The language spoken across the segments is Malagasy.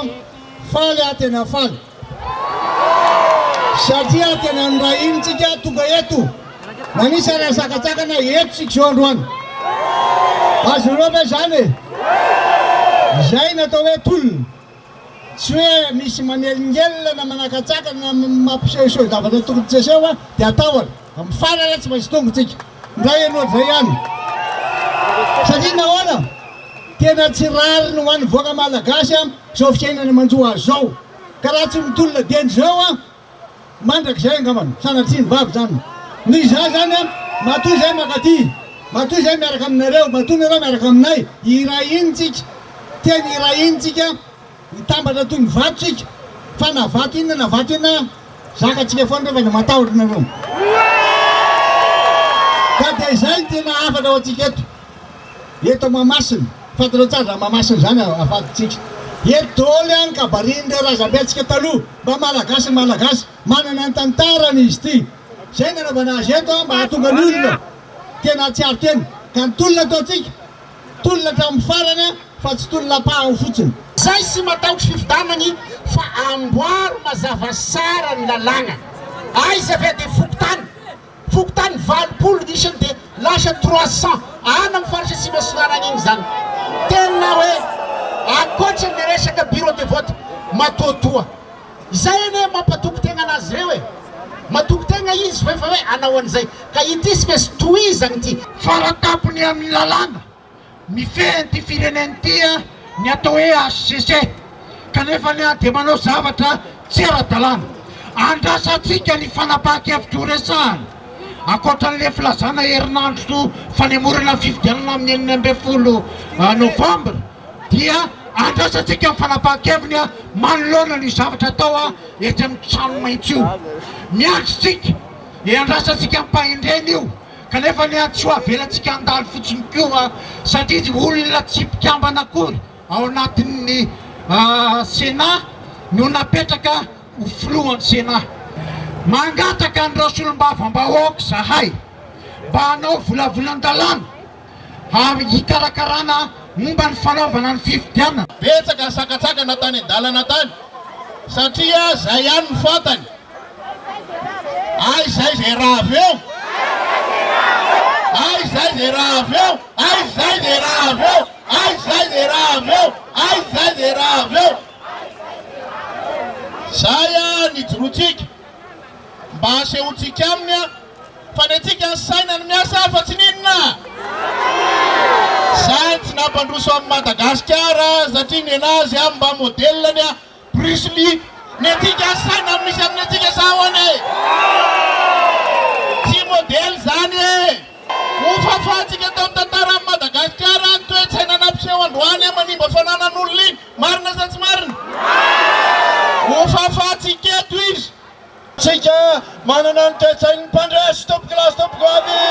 an, faly aho tena faly satria tena nirahiny tsika tonga eto na nisy ary asakatsakana eto tsika izao androany. Azonareo ve izany e? Izay no atao hoe tolona. Tsy hoe misy manelingelina na manakatsakana na mampisehoseho zavatra tokony tsy aseho dia atahotra. Amin'ny farany tsy maintsy tonga tsika. Ndray ianao zay ihany. Satria nahoana? Tena tsy rariny ho an'ny vahoaka malagasy zao fiainana manjo azy zao. Ka raha tsy mitolona dieny zao an, mandrakizay angambany. Sanatria ny vava zany. Noho izany zany an, matoa izay mankaty, matoa izay miaraka aminareo, matoa nareo miaraka aminay, iray iny tsika. Teny iray iny tsika. Mitambatra toy ny vato tsika, fa na vato inona na vato inona zakantsika foana rehefa aza matahotra nareo. Ka dia izay no tena hafatra ho antsika eto. Eto Mahamasina, fantatrao tsara izany Mahamasina izany ahafatintsika. Eto daholo ny kabarin'ireo razambentsika taloha, mba Malagasy ny Malagasy, manana ny tantarany izy ity. Izay no nanaovana azy eto mba hahatonga ny olona tena hahatsiaro tena. Ka ny tolona ataontsika, Tolona hatramin'ny farany fa tsy tolona ampahany fotsiny. Zay sy matahotry fifidanagny fa amboaro mazava sara ny lalagna. Aiza ve de fokontany fokontany 80 ny isany de lasa 300 any am faritra atsimo atsinanana igny zany. Tena hoe ankoatra ny resaka bureau de vote matoatoa. Izay anie mampatoky tegna anazy reo e. Matoky tegna izy fa efa hoe anao an'izay. Ka ity tsy maintsy tohizagna ity. Faratampony amin'ny lalàna mifehy an'ity firenena ity ny atao hoe HCC kanefa dia manao zavatra tsy ara-dalàna. Andrasantsika ny fanapahan-kevitra horesahana ankoatra an'ilay filazana herinandro fanemorana ny fifidianana amin'ny 16 novambra dia andrasantsika ny fanapahan-keviny manoloana an'io zavatra atao etsy amin'ny trano maitso io. Miandry isika. Iandrasantsika am-pahendrena io, kanefa anie tsy ho avelantsika handalo fotsiny koa satria izy olona tsy mpikambana akory ao anatin'ny Sénat no napetraka ho filohan'ny Sénat. Mangataka an'ireo solombavambahoaka izahay mba hanao volavolan-dalàna hikarakarana momba ny fanaovana ny fifidianana. Betsaka ny sakantsakana tany an-dalana tany satria zay ihany no fantany. Aiza aiza izay raha avy eo? Aiza aiza izay raha avy eo? Aiza aiza izay raha avy eo? Aiza aiza izay raha avy eo? Aiza aiza izay raha avy eo? Zay ny ijoroantsika mba hasehontsika aminy fa ny antsika ny saina no miasa fa tsy ny inona? Zay tsy nampandroso an'i Madagasikara satria nenazy mba modèle-ny Bruce Lee, ny antsika saina no misy amin'ny antsika sa ahoana e? Tsy modely izany e! Ho fafantsika tao amin'ny tantaran'i Madagasikara ny toe-tsaina nampiseho androany manimba fananan'olona iny, marina sa tsy marina? Ho fafantsika eto izy. Tsika manana ny toe-tsain'ny mpandresy tompokolahy sy tompokovavy!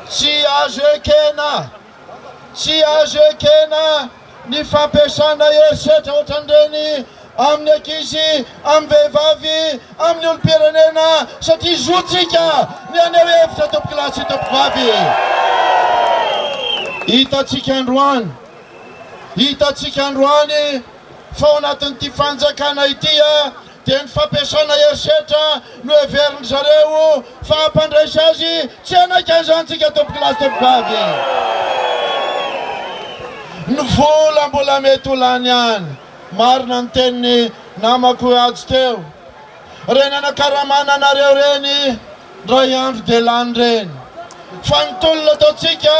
Tsy azo ekena! Tsy azo ekena ny fampiasana herisetra ohatran'ireny amin'ny ankizy, amin'ny vehivavy, amin'ny olom-pirenena satria zontsika ny haneho hevitra tompokolahy sy tompokovavy. Hitantsika androany, hitantsika androany fa ao anatin'ity fanjakana ity dia ny fampiasana herisetra no heverin-dry zareo fa hampandresy azy, tsy hanaiky an'izany tsika tompokolahy sy tompokovavy. Ny vola mbola mety ho lany ihany, marina ny tenin'ny namako Hajo teo, ireny anakaramana anareo ireny Ndray andro dia lany reny. Fa ny tolona ataontsika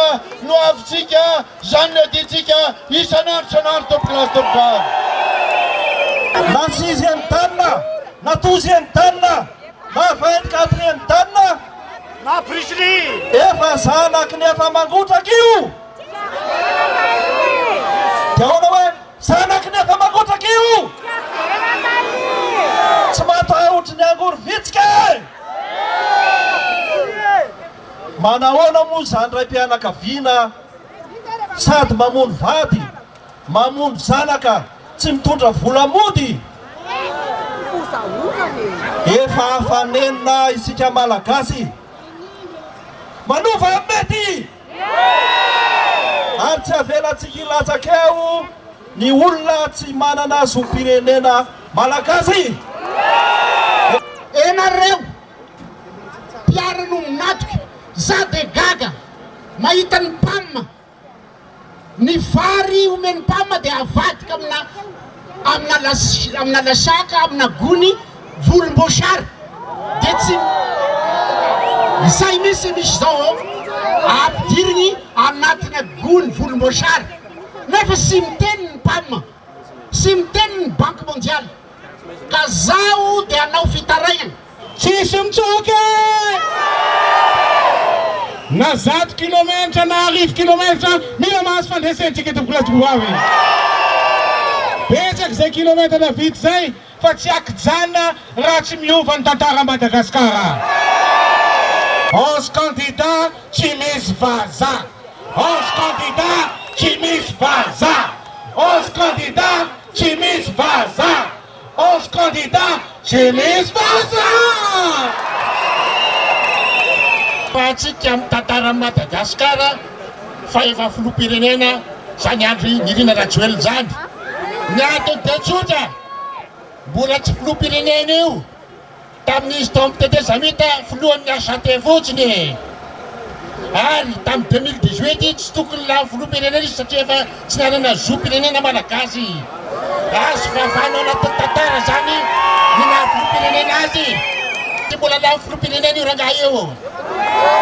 no avintsika, izany no iadiantsika isan'andro isan'andro tompokolahy sy tompokovavy. Na sixième dan, na douzième dan, na 24ème dan, Na Bruce Lee. Efa zanaky ny efa mangotraka io. Dia ahoana hoe zanaky ny efa mangotraka io? Tsy matahotry ny angory vitsika e! Manahoana moa izany raim-pianakaviana sady mamono vady, mamono zanaka, tsy mitondra vola mody? Efa afa-nenina isika Malagasy. Manova ny mety! Ary tsy avelantsika hilatsaka eo. ny olona tsy manana zom-pirenena malagasy. Enareo mpiara-nominatoka, za de gaga mahita ny PAM Ny vary omen'ny PAM dia avadika amina amina las amina lasaka amina gony volomboasary dia tsy izay mihitsy misy izao ampidiriny anatina gony volomboasary nefa sy miteny ny PAM sy miteny ny banque mondiale ka zaho dia hanao fitarainana. Tsisy mitsoaka e! Na zato kilometatra na arivo kilometatra mila mahazo fandresena tsika tompokolahy tompokovavy. Betsaka izay kilometatra vita izay fa tsy akijanona raha tsy miova ny tantaran'i Madagasikara. 11 candidats tsy misy vazaha. 11 candidats tsy misy vazaha. 11 candidats tsy misy vazaha. 11 candidats tsy misy vazaha! Afahantsika amin'ny tantaran'i Madagasikara fa efa filoham-pirenena izany Andry Nirina Rajoelina izany. Ny antony dia tsotra, mbola tsy filoham-pirenena io. Tamin'izy tao amin'ny tetezamita filohan'ny HAT fotsiny e! Ary tamin'ny 2018 tsy tokony lany filoham-pirenena izy satria efa tsy nanana zom-pirenena malagasy. Azo fafana ao anatin'ny tantara izany ny naha filoham-pirenena azy. Tsy mbola lany filoham-pirenena io rangahy io.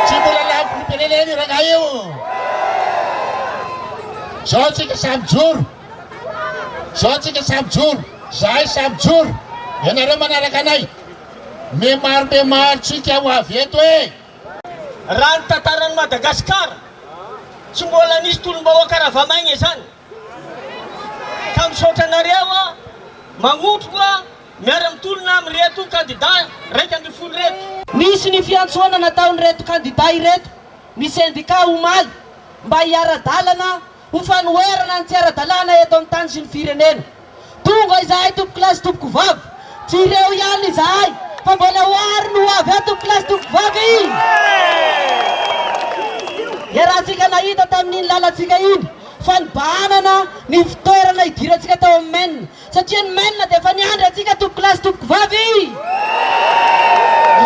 Tsy mbola lany filoham-pirenena io rangahy io. Zao tsika samy mijoro. Zao tsika samy mijoro, zahay samy mijoro, ianareo manaraka anay, me maro me maro tsika ho avy eto e! Raha ny tantaran'i Madagasikara, tsy mbola nisy tolom-bahoaka rava-maigna izany. Ka misaotra anareo aho, magnotroko miara-mitolona amin'ireto kandida 11 ireto. Nisy ny fiantsoana nataon'ireto kandida ireto ny sendika omaly mba hiara-dalana ho fanoherana ny tsy ara-dalàna eto amin'ny tany sy ny firenena. Tonga izahay tompokolahy sy tompokovavy, tsy ireo ihany izahay fa mbola ho ary no ho avy eo tompokolahy sy tompokovavy! Iarahantsika nahita tamin'iny lalantsika iny fa nibahanana ny fitoerana hidirantsika tao amin'ny Maine satria ny Maine dia efa niandry antsika tompokolahy sy tompokovavy!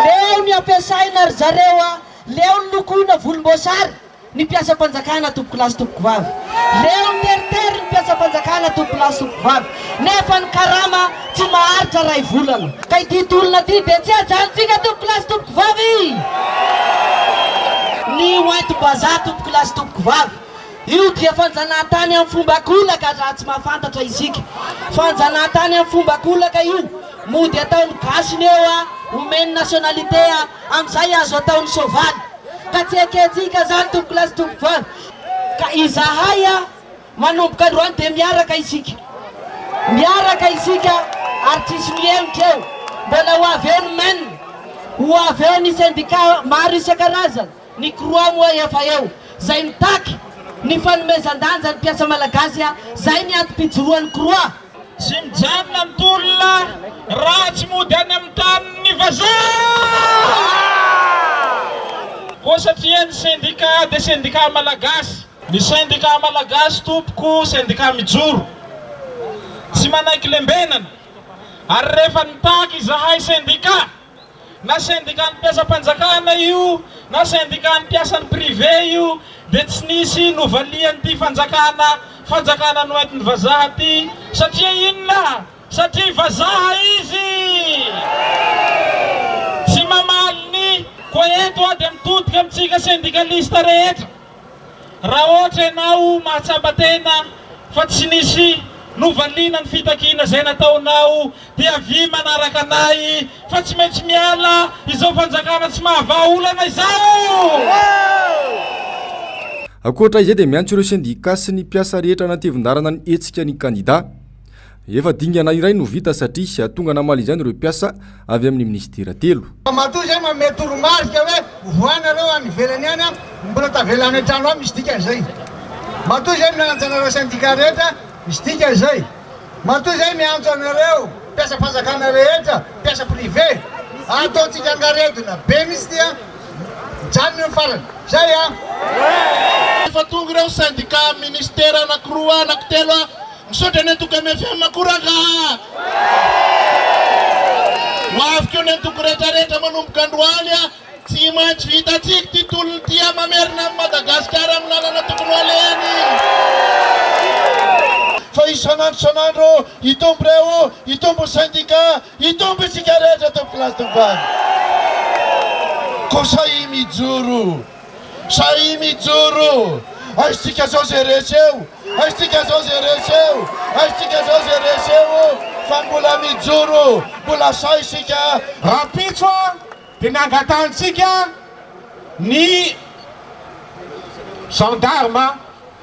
Leo ny ampiasaina ry zareo a! Leo ny lokoina volomboasary! Ny mpiasam-panjakana tompokolahy sy tompokovavy. Leo ny teritery ny mpiasam-panjakana tompokolahy sy tompokovavy. Nefa ny karama tsy maharitra ray volana. Ka ity tolona ity dia tsy hajanontsika tompokolahy sy tompokovavy. Ny hoentim-bazaha tompokolahy sy tompokovavy. Io dia fanjanahantany amin'ny fomba ankolaka raha tsy mahafantatra isika. Fanjanahantany amin'ny fomba ankolaka io. Mody ataon'ny gasy ny eo a, omeny nationalité a, amin'izay azo ataon'ny soavaly. Ka tsy ekentsika zany tompokolahy sy tompokovavy. Ka izahay a, manomboka androany dia miaraka isika. Miaraka isika ary tsisy mihemotra eo. Mbola ho avy eo ny men, ho avy eo ny syndicat maro isan-karazany, ny croix moa efa eo. Zay mitaky ny fanomezan-danja ny mpiasa malagasy a, zay ny antom-pijoroan'ny croix. Tsy mijanona ny tolona raha tsy mody any amin'ny taniny ny vazaha! Koa satria ny sendika dia sendika malagasy. Ny sendika malagasy tompoko sendika mijoro, tsy manaiky lembenana, ary rehefa nitaky izahay sendika, Na syndicat-n'ny mpiasam-panjakana io na syndicat-n'ny mpiasan'ny privé io dia tsy nisy novalian'ity fanjakana fanjakana noentin'ny vazaha ty satria inona? Satria vazaha izy! Tsy mamaly ny Koa eto aho dia mitodika amintsika syndicaliste rehetra. Raha ohatra ianao mahatsapa tena fa tsy nisy novaliana ny fitakiana izay nataonao dia avia manaraka anay fa tsy maintsy miala izao fanjakana tsy mahavaha olana izao! Ankoatra izay dia miantso ireo sendikà sy ny mpiasa rehetra hanatevin-dalana ny hetsika ny kandidà. Efa dingana iray no vita satria tonga namaly izany ireo mpiasa avy amin'ny minisitera telo. Matoa izay manome toromarika hoe mivoaha nareo any ivelany any an, mbola tavela any an-trano any misy dikany izay. Matoa izay miantso anareo syndicat rehetra misy dikany izay. Matoa izay miantso anareo mpiasam-panjakana rehetra, mpiasa privé, ataontsika angaredona be mihitsy ity an, mijanona io ny farany. Izay an! Efa tonga ireo syndicat ministera anakiroa, anakitelo an! Misaotra ny antoko MFM koa rangaha. Ho avy koa ny antoko rehetrarehetra manomboka androany. Tsy maintsy vitantsika ity tolona ity mamerina an'i Madagasikara amin'ny lalana tokony ho alehany. Fa isan'andro isan'andro hitombo ireo, hitombo ny sendika, hitombo isika rehetra tompokolahy sy tompovavy. Koa sahia mijoro, sahia mijoro, aisintsika zao izay resy eo, aisintsika zao izay resy eo, aisintsika zao izay resy eo fa mbola mijoro, mbola sahy isika. Rahampitso dia nangatahantsika ny gendarme,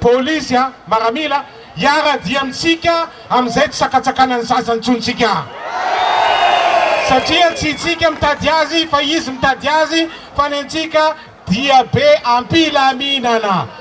polisy, maramila hiara-dia amintsika amin'izay tsy sakatsakanan'ny zaza intsony tsika. Satria tsy itsika mitady azy fa izy mitady azy fa ny antsika dia be am-pilaminana.